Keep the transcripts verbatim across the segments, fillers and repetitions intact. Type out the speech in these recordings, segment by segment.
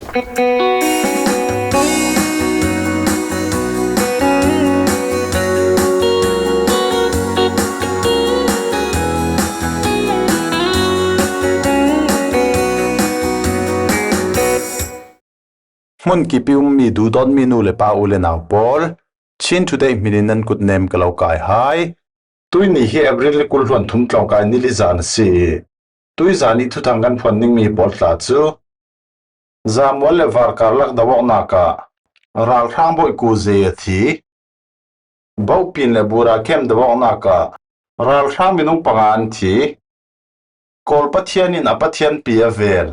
Hmun kip i ummi duhdawtmi nu le pa, u le nau pawl, Chin Today hminin nan kut nem ka lo kai hai. Tuini hi April ni kul hluan thum tlawngkai ni li zan a si. Tuizan i thuthang kan phuan dingmi pawl tla cu Zamual le Varkar lak do awknak ah ralhrang bawi Ku Zei a thi. Bopin le Bura Kem do awknak ah ralhrang minung panga an thi. Kawl Pathian in a Pathian pi a vel.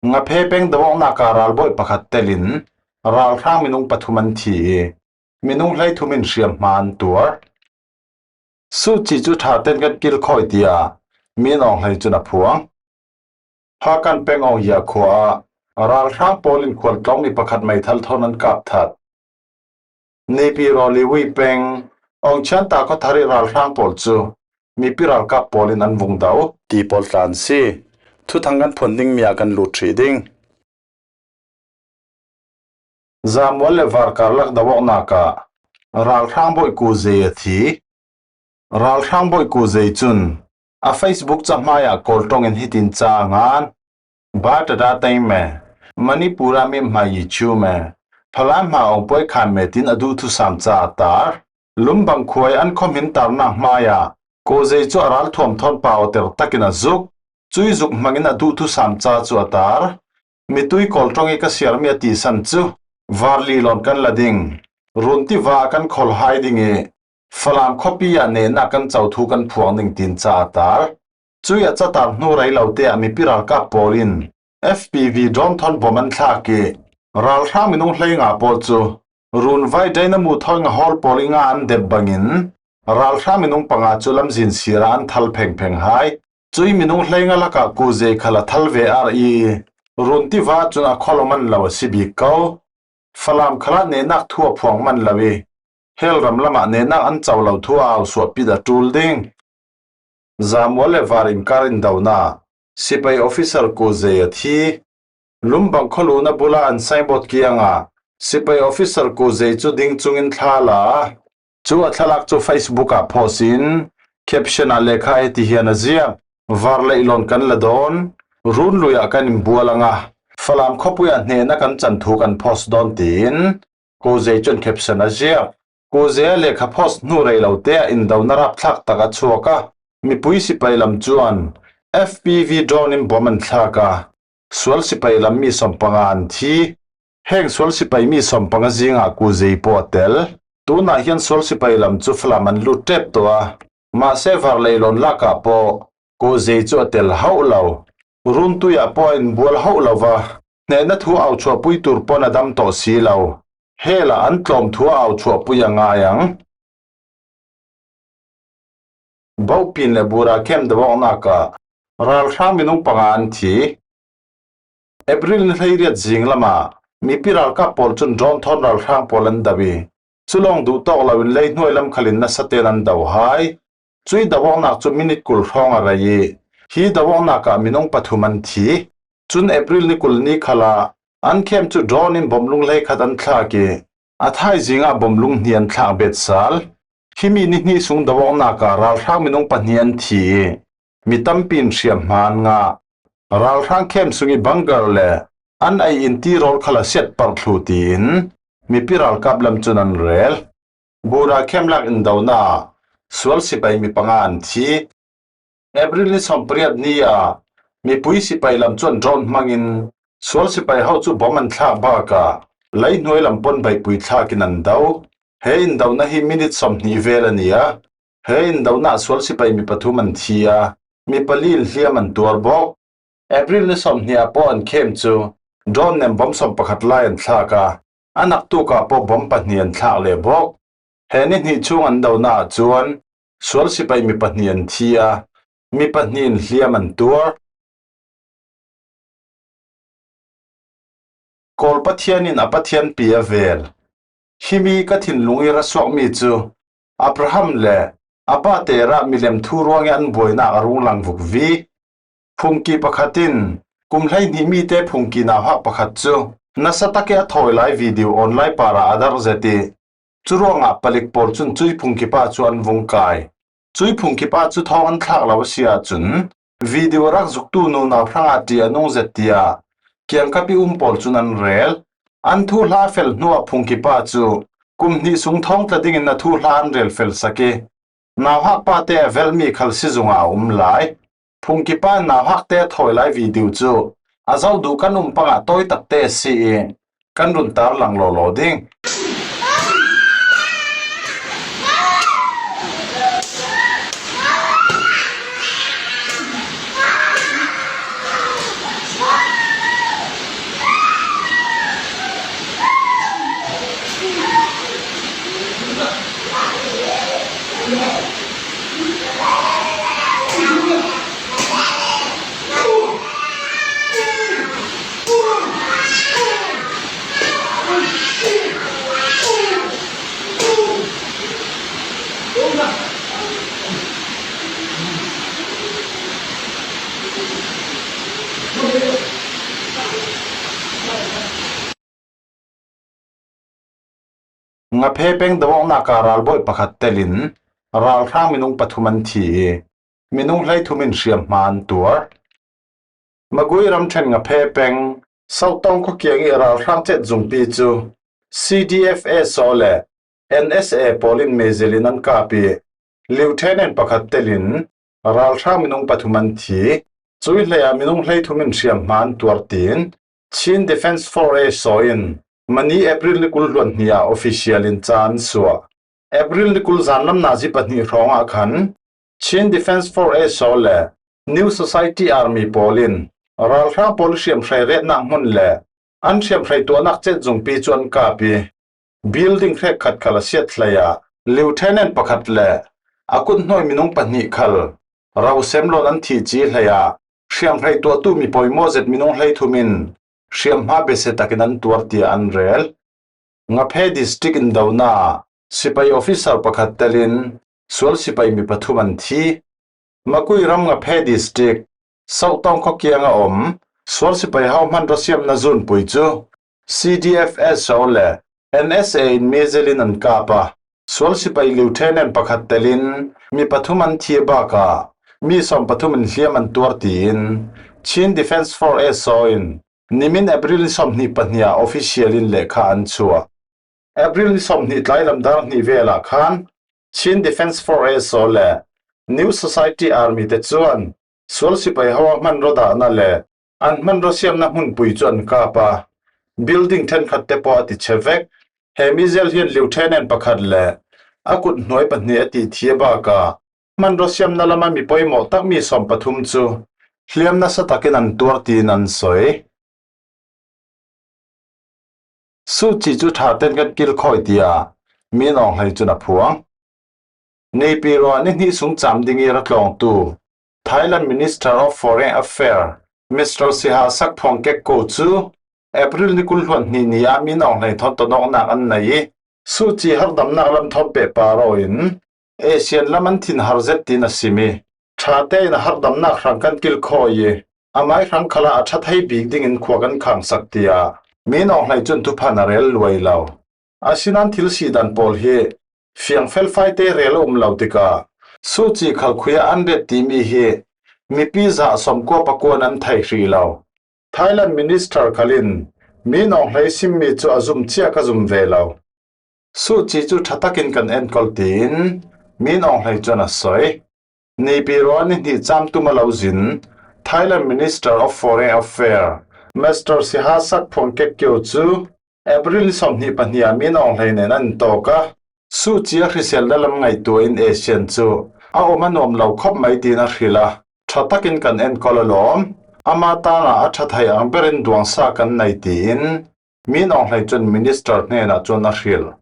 Ngaphe peng do awknak ah ralbawi pakhat telin ralhrang minung pathum an thi i minung hleithum in hriamhma an tuar. Suci cu ṭha ten kan kilkhawi, tiah Min Aung Hlaing cun a phuang. Hakan peng Aung Hia khua ah ralhrang pawl in khualtlawngmi pakhat meithal thawn an kap that. Nipi Rawli Wui peng Aung Chan ta khuathar i ralhrang pawl cu mipi ralkap pawl in an vung do ti pawl tla an si. Thuthang kan phuan dingmi ah kan lut hrih ding. Zamual le Varkar lak do awknak ah ralhrang bawi Ku Zei a thi. Ralhrang bawi Ku Zei cun a Facebook cahmai ah Kawl ṭawng in hitin ca a ngan: Ba tada teng me, Manipur ah mi hmai i chu me, Phalai hma awng puai khan me tin a duh thusam ca a tar. Lumbang khua i an khuahmin tarnak hmai ah Ku Zei cu a ralthuam thawn pau a ter takin a zuk. Cui zuk hmangin a duh thusam ca cu a tar. Mitui Kawl ṭawng i ka siarmi a tisan cu, Varli lawn kan la ding, Run tiva kan kholhai ding i Falam khuapi ah nehnak kan co thu kan phuang ding, tin ca a tar. Cui a catar hnu rei lo te ah mipi ralkap pawl in F P V drone thawn bom an thlak i ralhrang minung hleinga pawl cu Runvai Dynamo thawi nga hawl pawl i nga an dep bangin ralhrang minung panga cu lamzin sir ah an thal phengpheng hai. Cui minung hleinga lakah Ku Zei khal a thal ve ar i Run tiva cun a kholh man lo a si bik ko. Falam khalah nehnak thu a phuang man lo i Helram lamah nehnak an co lo thu a au suahpit a ṭul ding. Zamual le Var inkar indona, sipai officer Ku Zei a thi. Lumbang khualun a bula an signboard kiangah sipai officer Ku Zei cu ding cungin thla a la. Cu a thlalak cu Facebook ah post in caption ah lekha hiti hian a ziak: Varlei lawn kan la dawn, Run lui ah kan inbual ang a, Falam khuapui ah hnehna kan can thu kan post dawn, tiin Ku Zei cun caption a ziak. Ku Zei a lekha post hnu rei lo te ah indona rapthlak tak a chuak a, mipui sipai lam chuan F P V drone in bom an thlak a, sual sipai lam mi sawmpanga an thi. Heng sual sipai mi sawmpanga zingah Ku Zei pawh a tel. Tunah hian sual sipai lam cu Falam an lut ṭep tawh a, mahse Varlei lawn lakah pawh Ku Zei cu a tel hauh lo. Run tui ah pawh a inbual hauh lo va, hnehna thu au chhuahpui tur pawn a dam tawh si lo. Hell ah an tlawm thu a au chhuahpui a ngai ang. Bopin le Bura Kem do awknak ah ralhrang minung panga an thi. April ni hleiriat zing lamah mipi ralkap pawl cun drone thawn ralhrang pawl an do i, cu lawng duh tawk loin leihnuai lam khalin nasa ten an do hai. Cui do awknak cu minute kul hrawng a rei i, hi do awknak ah minung pathum an thi. Cun April ni kul ni khalah an khem cu drone in bawmlung hleikhat an thlak i, a thaizing ah bawmlung hnih an thlak bet sal. Himi ni hnih sung do awknak ah ralhrang minung pahnih an thi i, mi tampi in hriamhma an ngah. Ralhrang khem sung i bunker le an ei in tirawl khal a siat parh thlu, tiin mipi ralkap lam cun an rel. Bura Kem lak indona ah sual sipai mi panga an thi. April ni sawmpariat ni ah mipui sipai lam chuan drone hmangin sual sipai ho cu bawm an thlak bakah leihnuai lam pawn beihpui thlakin an do. He indona hi minute sawmhnih vel a ni a, he indona ah sual sipai mi pathum an thi a, mi pali in hliam an tuar bawk. April ni sawmhnih ah pawh an khem cu drone nem bawm sawmpakhat lai an thlak a, a naktuk ah pawh bawm pahnih an thlak leh bawk. He ni hnih chung an dona ah chuan sual sipai mi pahnih an thi a, mi pahnih in hliam an tuar. Kawl Pathian in a Pathian pi a vel. Himi ka thinlung i ra suakmi cu Abraham le a pa Terah milem thu ruangin an buainak a rung lang vuk vi. Phungki pakhat in kum hleihnih mite phungki nauhak pakhat cu nasa takin a thawi lai video online parah a darh zet i, curuangah palik pawl cun cui phungki pa cu an vung kai. Cui phungki pa cu thawng an thlak lo a si ahcun, video rak zuktu nunau hrangah ṭih a nung zet tiah kiangkap i um pawl cun an rel. An thuhla fel hnuah phungki pa cu kum hnih sung thawng tla dingin a thuhla an rel fel sak i, nauhak pate a velmi khal sizung ah a um lai. Phungki pa in nauhakte a thawi lai video cu a zoh duh kan um pangah tawi takte a si i, kan run tarlang lawlaw ding. Ngaphe peng doawknak ah ralbawi pakhat telin ralhrang minung pathum an thi i, minung hleithum in hriamhma an tuar. Magui ramṭhen Ngaphe peng South Tawng khuakiang i ralhrang cet zungpi cu C D F S O le N S A pawl in mezil in an kap i, Lieutenant pakhat telin ralhrang minung pathum an thi. Cui hleiah minung hleithum in hriamhma an tuar, tiin Chin Defence Force S O in mani April ni kul hluan hnih ah official in ca an suah. April ni kul zanlam nazi pahnih hrawngah khan Chin Defence Force S O le New Society Army pawl in ralhrang pawl hriamhrei retnak hmun le an hriamhrei tuahnak cet zungpi cu an kap i, building hrekkhat khal a siat hleiah Lieutenant pakhat le a kuthnuai minung pahnih khal rosem loin an thih ci hleiah hriamhrei tuahtu mi poimawh zet minung hleithum in hriamhma besia takin an tuar, tiah an rel. Ngaphe District indona sipai officer pakhat telin sual sipai mi pathum an thi. Magui ram Ngaphe District South Tawng khuakiang a um sual sipai hohmanraw siamna zunpui cu C D F S O le N S A in mezil in an kap a, sual sipai lieutenant pakhat telin mi pathum an thi a bak ah mi sawm pathum in hliam an tuar, tiin Chin Defence Force S O in nimin April ni sawmhnih pahnih ah official in lehkha an chuah. April ni sawmhnih tlailam dar hnih vel ah khan Chin Defence Force S O le New Society Army te cuan sual sipai ho a hmanraw dahna le an hmanraw siamna hmunpui cu an kap a, building ṭhenkhat te pawh a ti chhe vek. He mizia hian lieutenant pakhat le a kut hnuai pahnih a tih thi a bak ah hmanraw siamna lam a mi poimawh tak mi sawm pathum cu hliam nasa takin an tuar, tiin an sawi. Suci cu ṭha ten kan kilkhawi, tiah Min Aung Hlaing cun a phuang. Naypyidaw ah ni hnih sung cam ding i ra tlawngtu Thailand Minister of Foreign Affairs Mister Sihasak Phongkekko cu April ni kul hluan hnih ni ah Min Aung Hlaing thawn tonawknak an nei i, Suci hardamnak lam thawn pehpar aw in ASEAN lam an thin har zet, tiin a sim i, ṭha tein a hardamnak hrang kan kilkhawi i, amai hrang khalah a ṭha thei bik dingin khua kan khangsak, tiah Min Aung Hlaing cun thuphan a rel luai lo. Asinain thil sihdan pawl hi fiang felfai te rel a um lo tikah Suci khal khui ah an ret timi hi mipi za sawmkua pakua an thei hrih lo. Thailand Minister khal in Min Aung Hlaing simmi cu a zum cia ka zum ve lo. Suci cu ṭha takin kan enkawl, tiin Min Aung Hlaing cun a sawi. Naypyidaw ah ni hnih cam tum a lo zin Thailand Minister of Foreign Affairs Mister Sihasak Phongkekko cu April ni sawmhnih pahnih ah Min Aung Hlaing nen an tawk a, Suci a hriselna lam ngaihtuah in ASEAN cu a um a nuam lo khawp mai, tiin a hrilh a, ṭha takin kan enkawl alawm. Ama tangah a ṭha thei ang berin duangsa kan nei, tiin Min Aung Hlaing cun minister hnenah cun a hrilh.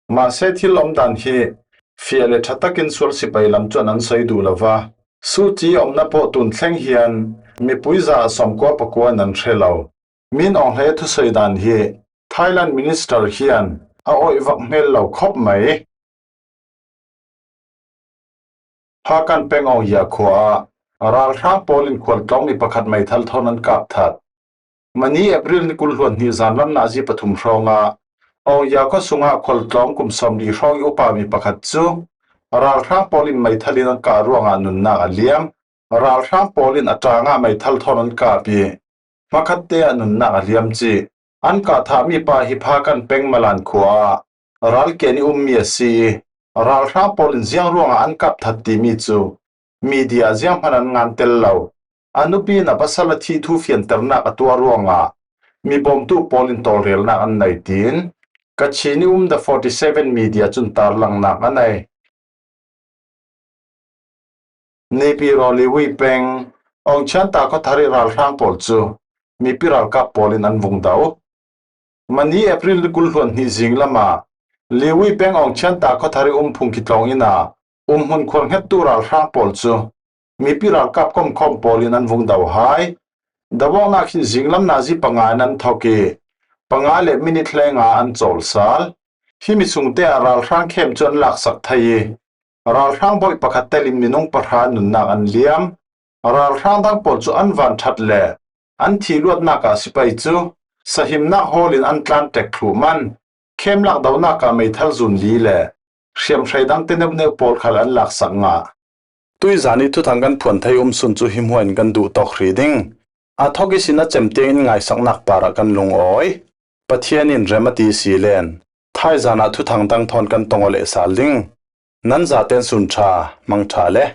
Mahse, thil awmdan hi fiah le ṭha takin sual sipai lam cun an sawi duh lo va. Suci awmna pawh tun thleng hian mipui za sawmkua pakua an hre lo. Min Aung Hlaing a thusawi dan hi Thailand minister hian a awih vak hmel lo khawp mai. Hakan peng Aung Yah khua ah ralhrang pawl in khualtlawng mi pakhat meithal thawn an kap that. Mani April ni kul hluan hnih zanlam nazi pathum hrawngah Awngya khaw sungah khualtlawng kum sawmli hrawng i upa mi pakhat cu ralhrang pawl in meithal in an kah ruangah nunnak a liam. Ralhrang pawl in a ṭangah meithal thawn an kap i hmakhatte ah nunnak a liam cih an kah thahmi pa hi Phakan peng Malan khua ah ralken i ummi a si i, ralhrang pawl in ziang ruangah an kap that timi cu media zianghman an ngan tel lo. A nupi in a pasal a thih thu fianternak a tuah ruangah mi bawmtu pawl in tawlrelnak an nei, tiin Kachin i um The forty seven Media cun tarlangnak a nei. Naypyidaw Liwi peng Awngchianta khuathar i ralhrang pawl cu mipi ralkap pawl in an vung do. Mani April ni kul hluan hnih zinglam ah Liwi peng Awngchianta khuathar i um Phungki tlawng inn ah umhmun khualngettu ralhrang pawl cu mipi ralkap komkhawm pawl in an vung do hai. Doawknak hi zinglam nazi panga in an thawk i panga le minit hleinga an cawl sal. Himi sungte ah ralhrang khem cu an laksak thei i ralhrang bawih pakhat telin minung pahra nunnak an liam. Ralhrang dang pawl cu an van ṭhat le an thih luatnak ah sipai cu sahimnak hawl in an tlan ṭek thluh man. Khem lak donak ah meithal zun li le hriamhrei dangte neuhneuh pawl khal an laksak ngah. Tuizan i thuthang kan phuan thei um sun cu hi hmuah in kan duh tawk hrih ding. A thawk ihsin a cem tiang in ngaisaknak par ah kan lungawi. Pathian in rem a ti si len. Thaizan ah thuthang dang thawn kan tong aw leh sal ding. Nan zaten sun ṭha, hmang ṭha le.